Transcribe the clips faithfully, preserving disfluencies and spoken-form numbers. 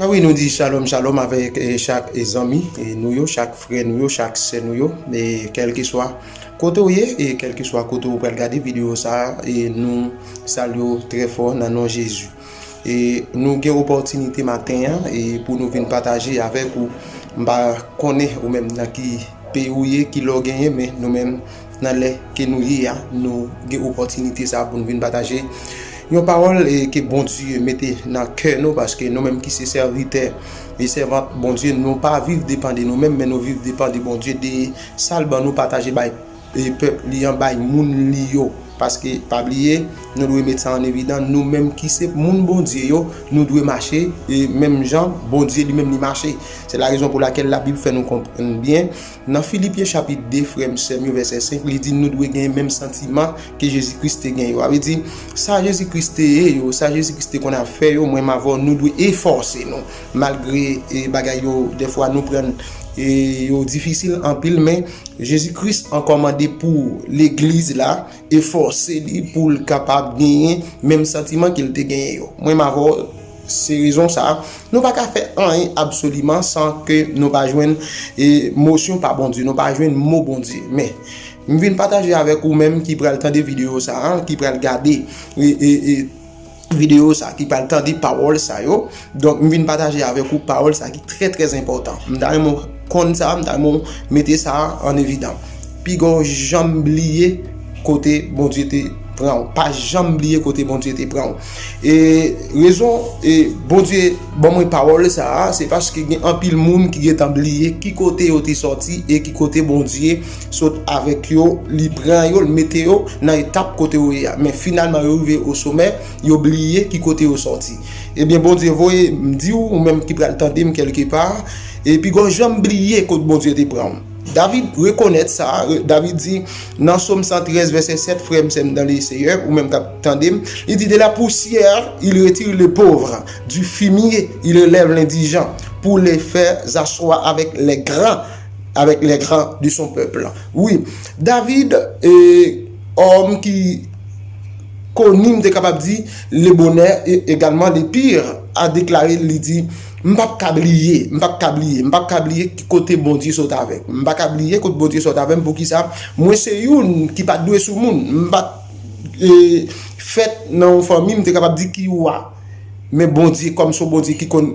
Ah wi, nou di shalom, shalom avèk eh, chak eh, zanmi eh, nou yo, chak frè nou yo, chak sè nou yo, e kèlkeswa kote w ye, e kèlkeswa kote w pral gade videyo sa a, e nou salye w trè fò nan non Jezi. E nou gen opòtinite maten an e pou nou vin pataje avèk ou. M pa konnen ou menm nan ki peyi w ye, ki lè w genyen, men nou menm nan lè ke nou ye a, nou gen opòtinite sa a pou nou vin pataje yon pawòl e ke Bondye mete nan kè nou, paske nou menm ki se sèvitè e sèvant Bondye, nou pa viv depan de nou menm, men nou viv depan de Bondye, de sa l ban nou pataje bay e pèp li an, bay moun li yo. Paske, pa bliye, nou dwe met sa an evidan, nou menm ki se moun Bondye yo, nou dwe mache e menm jan Bondye li menm li mache. Se la rezon pou lakèl Labib fè nou konprann byen nan Filipyen chapit de, frè m, sè m yo, vèsè senk, li di nou dwe gen menm santiman ke Jezi Kris te gen yo. Sa vle di, sa Jezi Kris te ye yo, sa Jezi Kris te konn ap fè yo, mwen m avè w, nou dwe efòse nou. Malgre e, bagay yo, dèfwa nou pran e, yo difisil anpil, men Jezi Kris ankò mande pou legliz la efòse li pou l kapab genyen menm santiman ke l te genyen yo. Mwen m avè w, se rezon sa a, nou pa ka fè anyen absoliman san ke nou pa jwenn e, mosyon pa Bondye, nou pa jwenn mo Bondye. Men, m vin pataje avèk ou menm ki pral tande videyo sa a, ki pral gade e, e, e, videyo sa, ki pral tande pawòl sa yo. Donk, m vin pataje avèk ou pawòl sa ki trè, trè enpòtan. M ta renmen w konn sa, m ta renmen w mete sa an evidan. Piga w janm bliye kote Bondye te pran w. Pa janm bliye kote Bondye te pran w. E rezon e Bondye ban mwen pawòl sa a, se paske gen anpil moun ki gentan bliye ki kote yo te sòti e ki kote Bondye sot avèk yo, li pran yo, li mete yo nan etap kote yo ye a. Men finalman, yo rive o somè, yo bliye ki kote yo sòti. Ebyen, Bondye voye m di w, ou menm ki pral tande m kèlkepa, e piga w janm bliye kot Bondye te pran w. David rekonèt sa, David di nan Sòm san trèz, vèsè sèt, frè m, sè m, dans le Seigneur, ou menm k ap tande m, li di, de la poussière, il retire le pauvre, du fumier, il relève l'indigent, pour les faire asseoir avec les grands, avec les grands de son peuple. Wi, David, e, òm ki koni, m te kapab di, le bonheur e egalman le pire, a deklare, li di, m p ap ka bliye, m p ap ka bliye, m p ap ka bliye ki kote Bondye sot avèk m. M pa ka bliye kote Bondye sot avè m. Poukisa? Mwen se youn ki pa t dwe sou moun. M pa t e, fèt nan yon fanmi, m te kapab di ki wa. Men Bondye, kòm se yon Bondye ki konn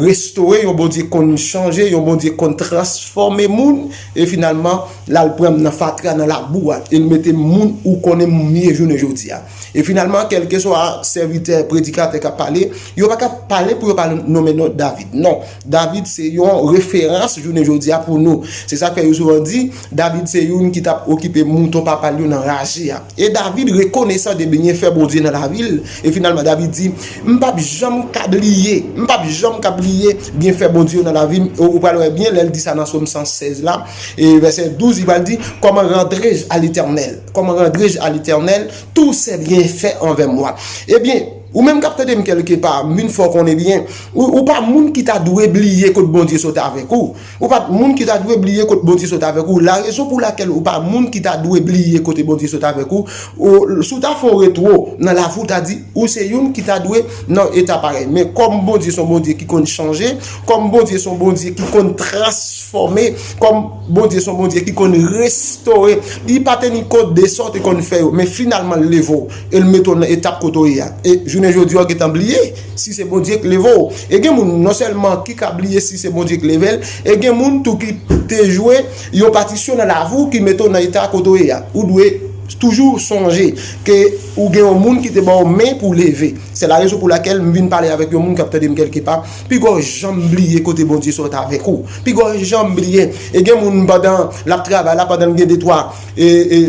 restore, yon Bondye konn chanje, yon Bondye konn transfòme moun, e finalman, l al pran m nan fatra, nan labou a, e l mete m moun ou konnen m ye jounen jodi a. E finalman, kèlkeswa sèvitè, predikatè k ap pale, yo pa ka pale pou yo pa nonmen non David. Non, David se yon referans jounen jodi a pou nou. Se sa k fè yo souvan di, David se youn ki t ap okipe mouton papa l yo nan raje a. E David rekonesan de byenfè Bondye nan lavi l. E finalman, David di, m p ap janm ka bliye, m p ap janm ka bliye byenfè Bondye yo nan lavi m. Ou pral wè byen lè l di sa nan Sòm san sèz la, e vèsè douz, li pral di, comment rendrai-je à l'Éternel? Comment rendrai-je à l'Éternel tous ses bienfaits envers moi? Ebyen, ou menm k ap tande m kèlkepa, m vin fè w konnen byen, ou, ou pa moun ki ta dwe bliye kot Bondye sot avèk ou. Ou pa moun ki ta dwe bliye kot Bondye sot avèk ou. La rezon pou lakèl ou pa moun ki ta dwe bliye kote Bondye sot avèk ou, ou, si w ta fè yon retwo nan lavi w, ta di, ou se youn ki ta dwe nan eta parèy. Men kòm Bondye se yon Bondye ki konn chanje, kòm Bondye se yon Bondye ki konn transfòme, kòm Bondye se yon Bondye ki konn restore, li pa teni kont de sa w te konn fè yo, men finalman l leve w e l mete w nan etap kote w ye a. E jounen jodi a, w gentan bliye si se Bondye k leve w. E gen moun non sèlman ki ka bliye si se Bondye k leve l, e gen moun tou ki te jwe yon patisyon nan lavi w ki mete w nan eta kote w ye a. Ou dwe toujou sonje ke ou gen yon moun ki te ba w men pou w leve. Se la rezon pou lakèl m vin pale avèk yon moun k ap tande m kèlkepa. Piga w janm bliye kote Bondye sot avèk ou. Piga w janm bliye. E gen moun pandan l ap travay la, pandan l gen de twa e, e,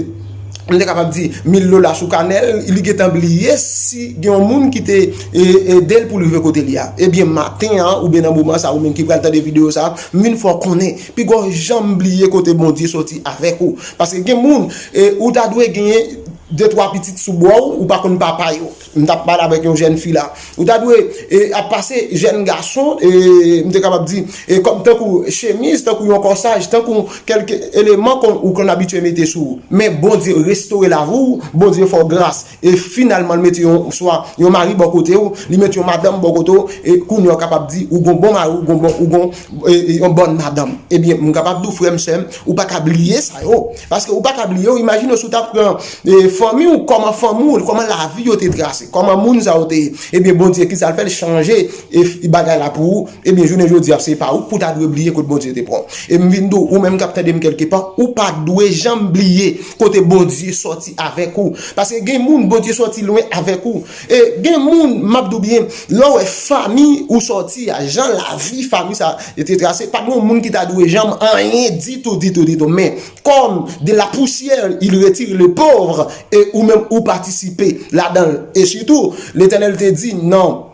m te kapab di, mil dola sou kanè l, li gentan bliye si gen yon moun ki te e, ede l pou l rive kote li a. Ebyen, maten an, oubyen nan moman sa, ou menm ki pral tande videyo sa, m vin fè w konnen, piga w janm bliye kote Bondye soti avèk ou. Paske gen moun, e, ou ta dwe genyen de twa pitit sou bò w, ou pa konn papa yo. M t ap pale avèk yon jèn fi la. Ou ta dwe e, ap pase jèn gason, e, m te kapab di, e, kòm tankou chemiz, tankou yon kòsaj, tankou kèlke eleman kon, ou konn abitye mete sou ou. Men Bondye restore lavi w, Bondye fè w gras. E finalman, l mete yon, swa yon mari bò kote w, li mete yon madanm bò kote w, e kounye a w kapab di, ou gon bon mari, ou gon bon, ou gon e, e, yon bòn madanm. Ebyen, m kapab di w, frè m, sè m, ou pa ka bliye sa yo. Paske ou pa ka bliye yo. Imajine w si w ta pran e, fanmi w, kòman fanmi w, kòman lavi yo te trase, kòman moun sa yo te ye. Ebyen, Bondye, ki sa l fè? L chanje e, f- bagay la pou ou. Ebyen, jounen jodi a, se pa ou pou ta dwe bliye kote Bondye te pran w. E m vin di w, ou menm k ap tande m kèlkepa, ou pa dwe janm bliye kote Bondye sòti avèk ou. Paske gen moun, Bondye sòti lwen avèk ou. E gen moun, m ap di w byen, lè w wè fanmi ou sòti a, jan lavi fanmi sa yo te trase, pa t gen yon moun ki ta dwe janm anyen ditou, ditou, ditou. Men, comme de la poussière, il retire le pauvre, e ou menm ou patisipe ladan l. E sitou, Letènèl te di nan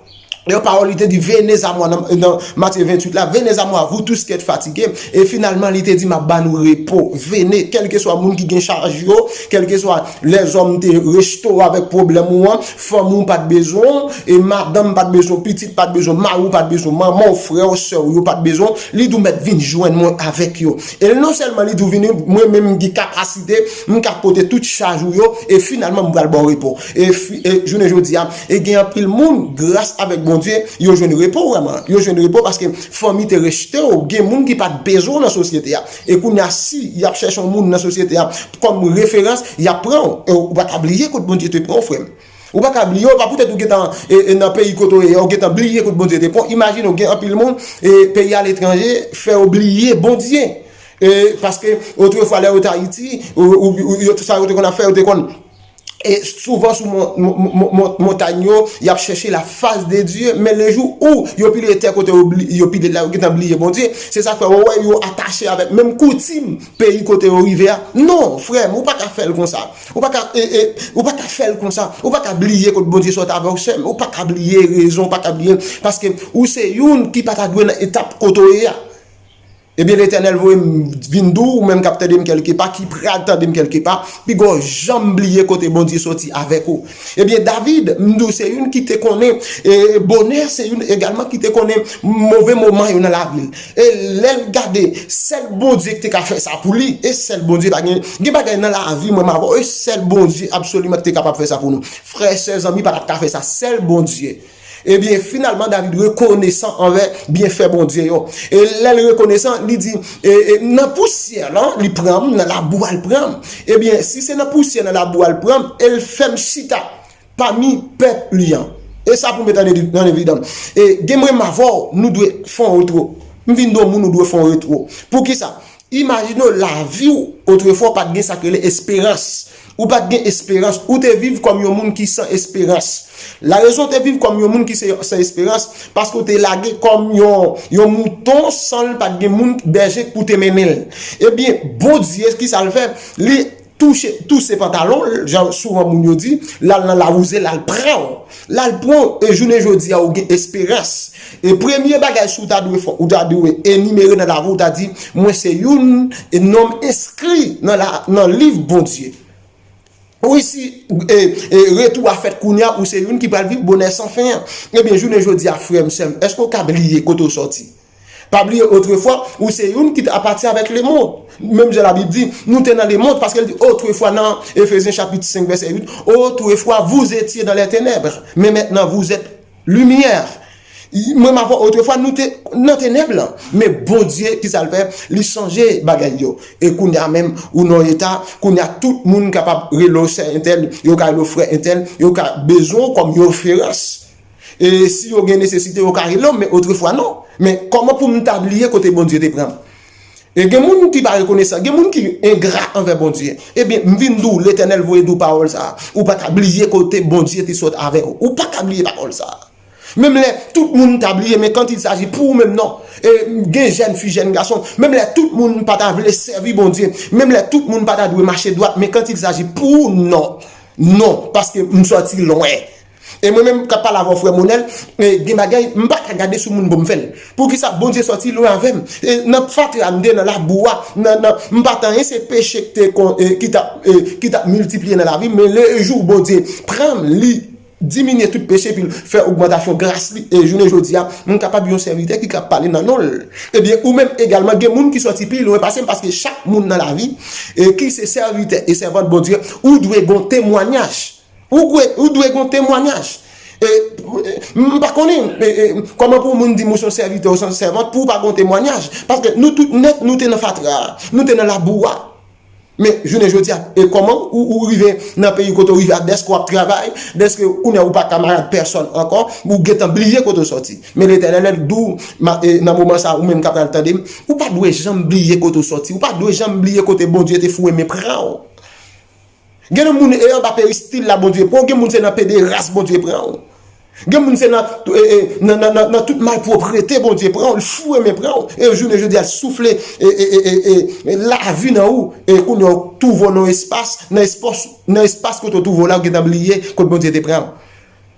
yon pawòl, li te di, venez à moi, nan, nan Matye venntuit la, venez à moi, vous tous qui êtes fatigués. E finalman, li te di, m ap ba nou repo. Vene, kèlkeswa moun ki gen chaj yo, kèlkeswa lèzòm te rejte w avèk pwoblèm ou an, fanmi w pa t bezwen w, e madanm pa t bezwen w, pitit pa t bezwen w, mari w pa t bezwen w, manman w, frè w, sè w, yo pa t bezwen w, li di w mèt vin jwenn mwen avèk yo. E non sèlman li di w vini, mwen menm m gen kapasite, m ka pote tout chaj ou yo, e finalman m pral ba w repo. E, fi- e jounen jodi a, e gen anpil moun, gras avèk Bondye, yo jwenn repo vrèman. Yo jwenn repo paske fanmi te rejte w, gen moun ki pa t bezwen w nan sosyete a. E kounye a, si y ap chèche yon moun nan sosyete a kòm referans, y ap pran w. E ou pa ka bliye kote Bondye te pran w, frè m. Ou pa ka bliye, ou pa poutèt ou gentan e, e, nan peyi kote w ye, ou gentan bliye kote Bondye te pran w. Imajine w gen anpil moun, e, peyi aletranje, fè yo bliye Bondye. E, paske otrefwa, lè yo te Ayiti, ou, ou, ou, yo, sa yo te konn ap fè, yo te konn e souvan sou mon- mon- mon- mon- montay yo, y ap chèche la face de Dieu, men le jou ou yo pile tè kote yo bli- yo pile la, yo gentan bliye Bondye. Se sa k fè w wè yo atache avèk menm koutim peyi kote yo rive a. Non, frè m, ou pa ka fè l konsa. Ou pa ka, e, e, ou pa ka fè l konsa. Ou pa ka bliye kote Bondye sòti avè w, sè m. Ou pa ka bliye rezon, ou pa ka bliye l. Paske ou se youn ki pa ta dwe nan etap kote w ye a. Ebyen, Letènèl voye m vin di w, ou menm k ap tande m kèlkepa, ki pral tande m kèlkepa, piga w janm bliye kote Bondye sòti avèk ou. Ebyen, David, m di w, se youn ki te konnen e, bonè, se youn egalman ki te konnen move moman yo nan lavi l. E lè l gade, sèl Bondye ki te ka fè sa pou li, e sèl Bondye pa gen, gen bagay nan lavi, mwen m avè w, e sèl Bondye absoliman ki te kapab fè sa pou nou. Frè, sè, zanmi, pa t ap ka fè sa, sèl Bondye. Ebyen, finalman, David rekonesan anvè byenfè Bondye yo. E lè l rekonesan, li di, e, e, nan pousyè lan, li pran m, nan labou a l pran m. Ebyen, si se nan pousyè, nan labou a l pran m, e l fè m chita pami pèp li an. E sa pou met an evi- an evidans. E gen mwen m avè w, nou dwe fè yon retwo. M vin di w moun, nou dwe fè yon retwo. Poukisa? Imajine w lavi w otrefwa w pa t gen sa k rele esperans. Ou pa t gen esperans. Ou te viv kòm yon moun ki san esperans. Larezon w te viv kòm yon moun ki se- san esperans, paske w te lage kòm yon, yon mouton san l pa t gen moun bèje pou te mennen l. Ebyen, Bondye, ki sa l fè? Li touche, touse pantalon l, jan souvan moun yo di, l al nan lawouze, l al pran w. L al pran w, e jounen jodi a, ou gen esperans. E premye bagay si w ta dwe fè, ou ta dwe enimere nan lavi w, ou ta di, mwen se youn, e non m enskri nan la, nan liv Bondye. Wi, si e, e, retou a fèt kounye a, ou se youn ki pral viv bonè san fen an. Ebyen, jounen jodi a, frè m, sè m, èske w ka bliye kote w sòti? Pa bliye, otrefwa, ou se youn ki t apati avèk lemonn. Menm jan Labib di, nou te nan lemonn, paske l di, otrefwa, nan Efezyen chapit senk, vèsè uit, autrefois, vous étiez dans les ténèbres, mais maintenant, vous êtes lumière. Mwen m avè w, otrefwa, nou te nan tenèb lan. Men Bondye, ki sa l fè? Li chanje bagay yo. E kounye a menm, ou nan yon eta, kounye a tout moun kapab rele w sè entèl, yo ka rele w frè entèl, yo ka bezwen w kòm yon referans. E si yo gen nesesite, yo ka rele w, men otrefwa non. Men kòman pou m ta bliye kote Bondye te pran m? E gen moun ki pa rekonesan, gen moun ki engra anvè Bondye. Ebyen, m vin di w, Letènèl voye di w pawòl sa a. Ou pa ka bliye kote Bondye te sot avè w. Ou pa ka bliye pawòl sa a. Menm lè tout moun ta bliye, men quand il s'agit pou ou menm non. E gen jèn fi, jèn gason, menm lè tout moun pa ta vle sèvi Bondye, menm lè tout moun pa ta dwe mache dwat, men quand il s'agit pou ou non. Non, paske m sòti lwen. E mwen menm k ap pale avè w, frè Monèl, e gen bagay m pa ka gade sou moun pou m fè l. Poukisa Bondye sòti lwen avè m? E nan fatra m te, nan labou a, nan, nan, m pa t anyen, se peche k te kon, e, ki t ap, e, ki t ap miltipliye nan lavi m, men le jou Bondye pran m, li diminye tout peche, epi l fè ogmantasyon gras li, e jounen jodi a, m kapab yon sèvitè ki ka pale nan non l. Ebyen, ou menm egalman, gen moun ki sòti pi lwen pase m, paske chak moun nan lavi, e ki se sèvitè e sèvant Bondye, ou dwe gon temwanyaj. Ou dwe, ou dwe gon temwanyaj. E, e, m pa konnen, e, e, kòman pou moun di m ou se yon sèvitè, ou se yon sèvant, pou w pa gon temwanyaj. Paske nou tout nèt, nou te nan fatra a, nou te nan labou a. Men, jounen jodi a, e kòman ou, ou rive nan peyi kote w rive a, dèske w ap travay, dèske kounye a ou pa kamarad pèsòn ankò, ou gentan bliye kote w sòti. Men Letènèl di w, ma-, e, nan moman sa a, ou menm k ap pral tande m, ou pa dwe janm bliye kote w sòti, ou pa dwe janm bliye kote Bondye te foure men pran w. Gen moun e anba peristil la Bondye pran w, gen moun se nan pederas Bondye pran w. Gen moun se nan, e, e, nan, nan, nan, nan tout malpwoprete Bondye pran w, l foure men pran w. E jounen jodi a, l soufle, e, e, e, e, e, lavi nan ou. E kounye a, w twouve w nan espas, nan espas, nan espas kote w twouve w la, ou gentan bliye kote Bondye te pran w.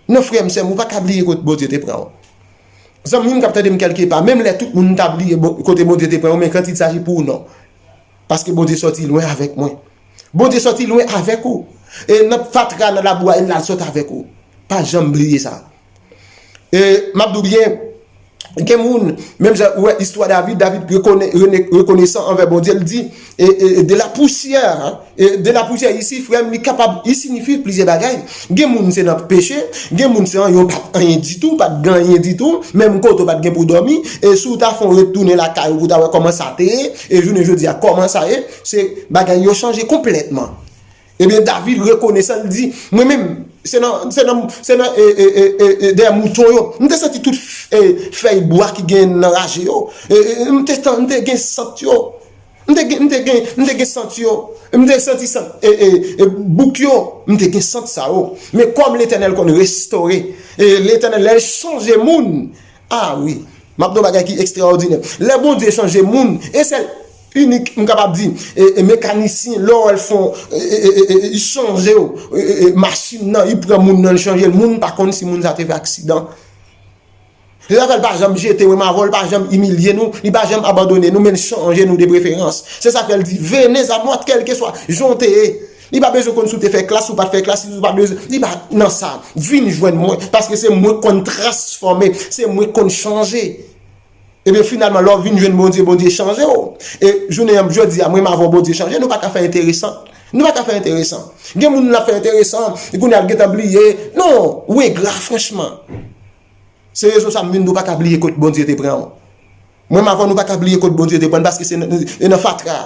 Non, frè m, sè m, ou pa ka bliye kote Bondye te pran w. Zanmi m k ap tande m kèlkepa, menm lè tout moun ta bliye bon, kote Bondye te pran w, men quand il s'agit pou ou, non. Paske Bondye sòti lwen avèk mwen. Bondye sòti lwen avèk ou. E nan fatra, nan labou a, e l al sot avèk ou. Pa janm bliye sa. E m ap di w byen, gen moun, menm jan ou wè istwa David, David rekone-, rene-, rekonesan anvè Bondye, l di, e, e, e de la poussière, e de la poussière isi, frè m, li kapab, li siyifi plizyè bagay. Gen moun se nan peche, gen moun se an, yo pa t anyen ditou, pa t gen anyen ditou, menm kote w pa t gen pou w dòmi, e si w ta fè w retounen lakay ou pou w ta wè kòman sa te ye, e jounen jodi a, kòman sa ye, se bagay yo chanje konplètman. Ebyen, David rekonesan, l di, mwen menm, se nan, se nan, se nan, e, e, e, e, e, dèyè mouton yo. M te santi tout f-, e, fèy bwa ki gen nan raje yo. E, e, m te, m te gen sant yo. M te gen, m te gen, m te gen sant yo. M te santi sant, e, e, e, bouk yo. M te gen sant sa yo. Men kòm Letènèl konn restore, e Letènèl, lè l chanje moun, a wi, m ap di w bagay ki ekstraòdinè. Lè Bondye chanje moun, e sèl inik, m kapab di, e, e mekanisyen, lè w wè l fè w, e, e, e, e, e, li chanje w, e, e, e, machin nan, li pran moun nan, li chanje l, moun pa konn si moun sa te fè aksidan. Se sa fè l pa janm jete mwen m avè w, l pa janm imilye nou, li pa janm abandone nou, men l chanje nou de preferans. Se sa fè l di, venez à moi, kèlkeswa jan w te ye. Li pa bezwen konn si w te fè klas, si w pa t fè klas, si w pa bezwen, li pa nan sa. Vin jwenn mwen, paske se mwen k konn transfòme, se mwen k konn chanje. Ebyen, finalman, lè w vin jwenn Bondye, Bondye chanje w. E jounen an, jodi a, mwen m avè w, Bondye chanje, nou pa ka fè enteresan. Nou pa ka fè enteresan. Gen moun l ap fè enteresan, kounye a l gentan bliye. Non, ou engra, franchman. Se rezon sa m vin di w pa ka bliye kot Bondye te pran w. Mwen m avè w, nou pa ka bliye kot Bondye te pran n, paske se nan, e nan fatra.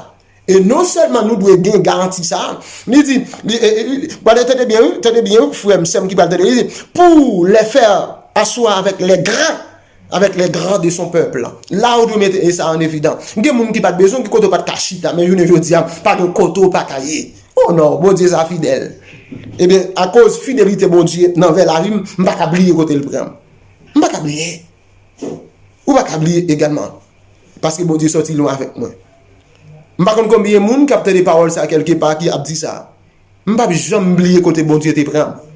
E non sèlman nou dwe gen garanti sa, li di, li, e, e, e, tande byen, wi, tande byen, wi, frè m, sè m ki pral tande, li di, pour les faire asseoir avec les grands, avec les grands de son peuple. La ou dwe mete sa an evidans. Gen moun ki pa t bezwen, ki kote w pa t ka chita, men jounen jodi a, pa gen kote w pa ka ye. Oh non, Bondye sa fidèl. Ebyen, akoz fidelite Bondye nan vè lavi m, m pa ka bliye kote l pran m. M pa ka bliye. Ou pa ka bliye egalman. Paske Bondye sòti lwen avèk mwen. M pa konn konbyen moun k ap tande pawòl sa kèlkepa ki ap di sa. M p ap janm bliye kote Bondye te pran m.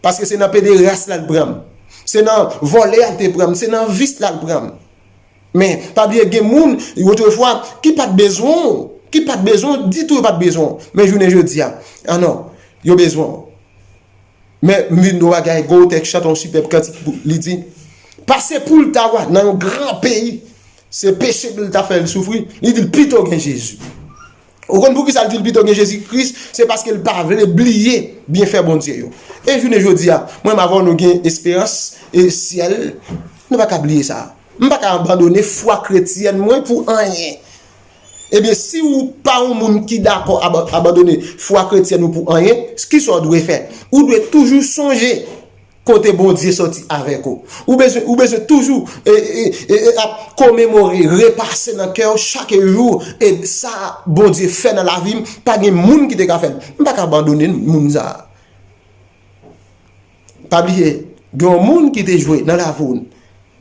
Paske se nan pederas la l pran m. Se nan vòlè a l te pran m. Se nan vis la l pran m. Men, pa bliye gen moun, otrefwa, ki pa t bezwen w. Ki pa t bezwen w ditou, yo pa t bezwen w. Men jounen jodi a, a non, yo bezwen w. Men m vin di w bagay, Gotèks chante yon sipèb kantik pou li di, pase pou l ta wa nan yon gran peyi, se peche l ta fè l soufri, li di l pito gen Jezi. Ou konn poukisa l di l pito gen Jezi Kris? Se paske l pa vle bliye byenfè Bondye yo. E jounen jodi a, mwen m avè w nou gen esperans e syèl, nou pa ka bliye sa. M pa ka abandone fwa kretyèn mwen pou anyen. Ebyen, si w pa yon moun ki dakò aba-, abandone fwa kretyèn ou pou anyen, kisa w dwe fè? Ou dwe toujou sonje kote Bondye sòti avèk ou. Ou bezwen, ou bezwen toujou, e, e, e, e, ap komemore, repase nan kè w chak jou, e sa Bondye fè nan lavi m, pa gen moun ki te ka fè l. M pa ka abandone moun sa a. Pa bliye, gen yon moun ki te jwe nan lavi w,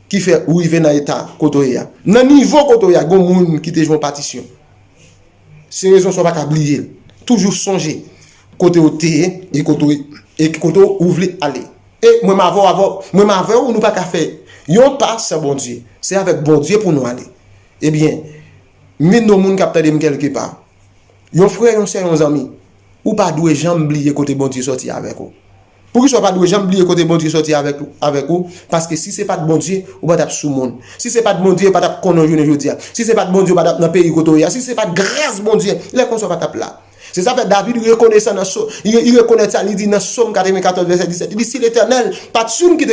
ki fè ou rive nan eta kote w ye a. Nan nivo kote w ye a, gen yon moun ki te jwe yon patisyon. Se rezon sa w pa ka bliye l. Toujou sonje kote w te ye e kote w, e kote w vle ale. E mwen m avè w, avè w, mwen m avè w, nou pa ka fè yon pa san Bondye. Se avèk Bondye pou nou ale. Ebyen, m vin yon moun k ap tande m kèlke pa. Yon frè, yon sè, yon zanmi, ou pa dwe janm bliye kote Bondye sòti avèk ou. Poukisa w pa dwe janm bliye kote Bondye sòti avèk, avèk ou? Paske si se pa t Bondye, ou pa t ap sou moun. Si se pa t Bondye, ou pa t ap konnen w jounen jodi a. Si se pa t Bondye, ou pa t ap nan peyi kote w ye a. Si se pa t gras Bondye, lè konsa w pa t ap la. Se sa fè David rekonesan nan so, li, li rekonèt sa, li di nan Sòm katrevenkatòz vèsè disèt, li di, "Si Letènèl pa t sou m ki te